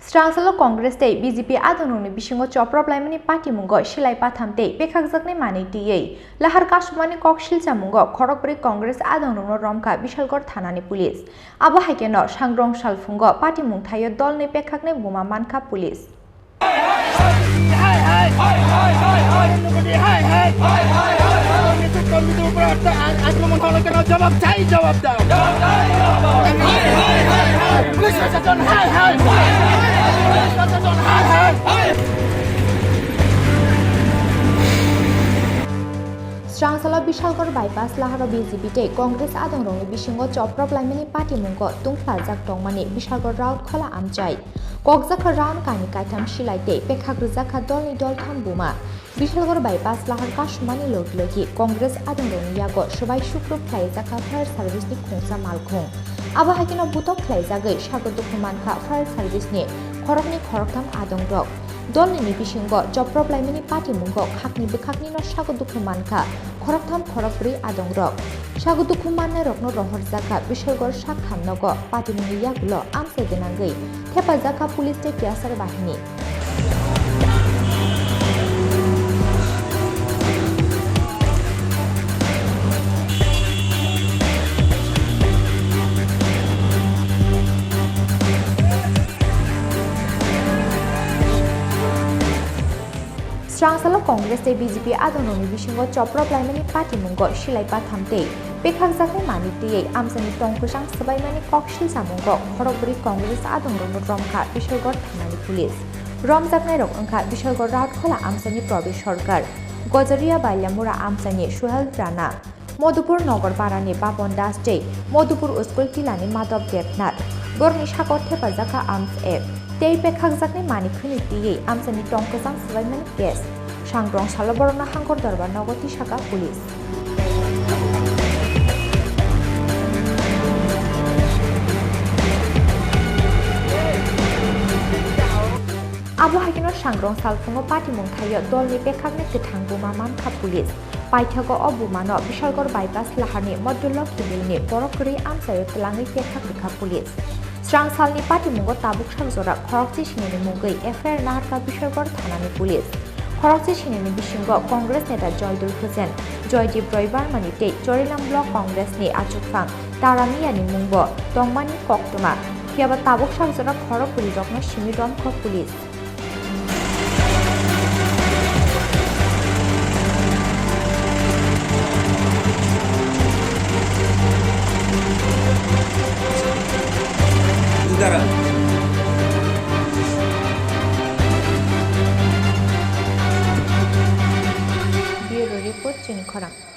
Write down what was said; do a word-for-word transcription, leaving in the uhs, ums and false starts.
Srangsalo Congress tei B J P adongrokni bisingo choprop laimani patimungo silai patham tei pekhakjaknai manwi twiwi lahar kasumani kok silchamungo khorokbrwi Congress adongrokno romkha Bishalgarh thanani police. Abo hai kheno sangrong salphungo patimung thaio dolni pekhakni buma mankha police. আক্রমণ হলো কেন? জবাব চাই, জবাব দাও। পুলিশ প্রশাসন, হায় হায়। পুলিশ প্রশাসন, হায় হায়। Srangsalo Bishalgarh bypass laharo B J P tei Congress adongrokni bisingo choprop laimani patimungo tungphlajak tongmani Bishalgarh Rautkhwla amchai. Kokjakha round kainwi kaitham silai tei pekhak rwjakha dolni doltham buma. Bishalgarh bypass lahar kasumani logi logi Congress adongrokni yago swbai sukrup khlaijakha fire service ni khungsa malkhung. Abo hai kheno butok khlaijagwi sago dukhu mankha fire service ni khoroknwi khoroktham adongrok. Dolnini bisingo choprop laimani patimungo khakni bwkhaknino sago dukhu mankha khoroktham khorokbrwi adongrok. Sago dukhu mannairokno rohorjakha Bishalgarh sak hamnogo patimungni yagulo amchai gwnangwi thepajakha police tei tiyasar bahini. Srangsalo Congress tei B J P adongrokni bisingo choprop laimani patimungo silai patham tei pekhakjaknai manwi twiwi amchaini tong kwchang swbaimani kok silchamungo khorokbrwi Congress adongrokno romkha Bishalgarh thanani police. Romjaknairok wngkha Bishalgarh Rautkhwla amchaini Prabesh Sarkar, Gojaria Baliamura amchaini Suhel Rana, Madhupur Nagarpara ni Bapan Das tei Madhupur School Tila ni Madhav Debnath. Borokni sakao thepajakha arms act tei pekhakjaknai manwi khwnwi twiwi amchaini tong kwchang swbaimani case. Sangrong salo borokno Hangkor Dorbar nogo tisakha police. Abo hai kheno sangrong salphungo patimung thaio dolni pekhakni kwthang buma mankha police. Paithago o bumano Bishalgarh bypass laharni Madhulok Hibilni borok kwrwi amchaio twlangwi pekhak rwkha police. Srang salni patimungo tabuk sak jora khorokchi sinini mungwi F I R naharkha Bishalgarh thanani police. Khorokchi sinini bisingo Congress neta Joydul Hosen, Joydeep Roy Barmani tei Chorilam Block Congress ni achukphang Tara Miyani mungbo tongmani koktwma. Phiyaba tabuk sak jora khorok bwrwirokno simi romkha police. Bureau report, Chini Khorang.